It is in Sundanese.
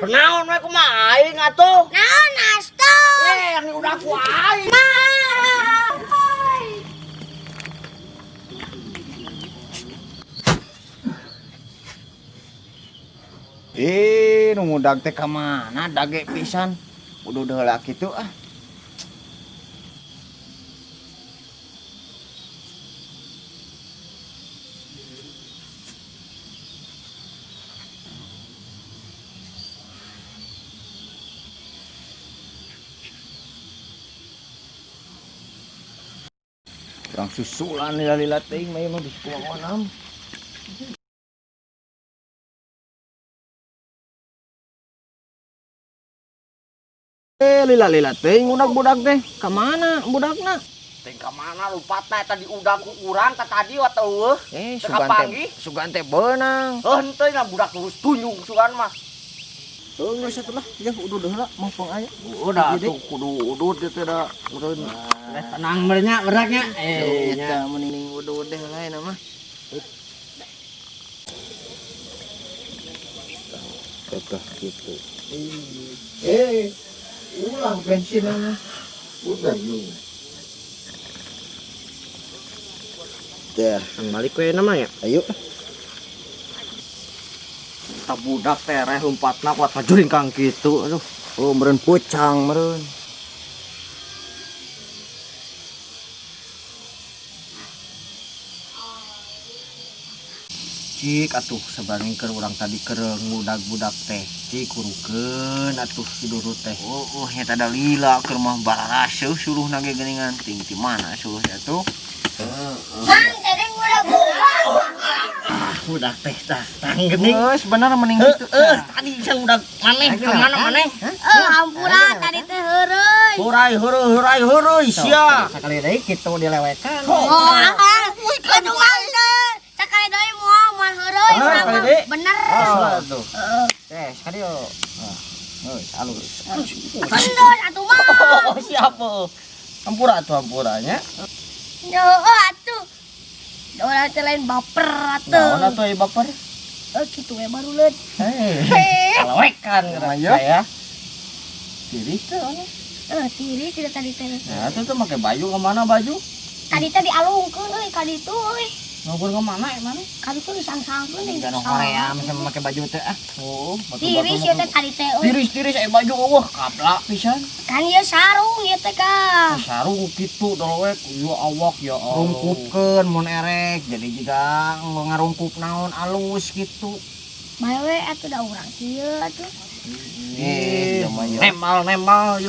Naon we kumaha aing atuh? Naon asto? Eh, yang udah ku aing. Eh, nu ngudag teh ka mana dage pisan. Udah heula kitu ah. Kurang susulan lila-lila teuing mah ieu mah bisi kumaha. Eh, lila-lila teuing udak budak teh. Ka mana budakna? Teh ka mana lompatna eta diudag ku urang ka tadi wa teu eueuh. Eh, Teu sugan teh, kapanggih. sugan teh beunang. Heuh henteu na budak lurus tunjung sugan mah. Tuh geus atuh lah, ya udah heula mah aya. Udah tuh kudu udud dieu teh da. Meureun. Tenang merenya beraknya. Eh, Eta mending udah deh lain mah. Teteh gitu. Eh, ulang bensin mah. Udah lu. Dah, Balik we nama ya. Ayo. Eta budak teh reh lompatna kuat majuring kang kitu aduh. Oh, meureun pucang meureun. Cik atuh sabandingkeun urang tadi keur ngudag budak teh. Cik kurukeun atuh si Duru teh. Oh, oh, nyata da lila keur mah bararaseuh suluhna ge geuningan. Ting ti mana suluh atuh? Mang, tadi udah buka. Ah, budak teh tah tang geuning. Geus bener mending kitu. Heeh, tadi saya udah maneh ka mana maneh? Eh, hampura tadi teh heureuy. Hurai heureui hurai heureui sia. Sakali deui kitu dilewekan. Oh, aduh mang teh. Sakali deui moal moal heureuy Ah, urang sakali mah. deui. Bener. Oh, tuh. Eh, sekali yo. Heuh, halus. Kendor atuh mah. Oh, siap. Hampura tuh hampuranya. Heueuh atuh. Orang teh lain baper atuh. Naon atuh ieu baper? Eh, kitu we baruleun. Hei, kalewekan geura saya. Tiris teh anu. Eh, tiris tidak tadi teh. Nah, tuh tuh make baju ke mana baju? Tadi teh dialungkeun euy ka ditu euy. Ngobrol ke mana emang? Ka ditu disangsangkeun deui. Jangan Korea misalnya make baju teh ah. Oh, Tiris ieu teh tadi teh euy. Tiris-tiris eh baju eueuh kaplak pisan. Kan ieu sarung ieu teh ka. Sarung kitu dolowek yo awak ya Allah. Rungkupkeun mun erek jadi juga ngarungkup naon alus gitu. Bae we atuh da urang kieu atuh. Eh, Nemal nemal.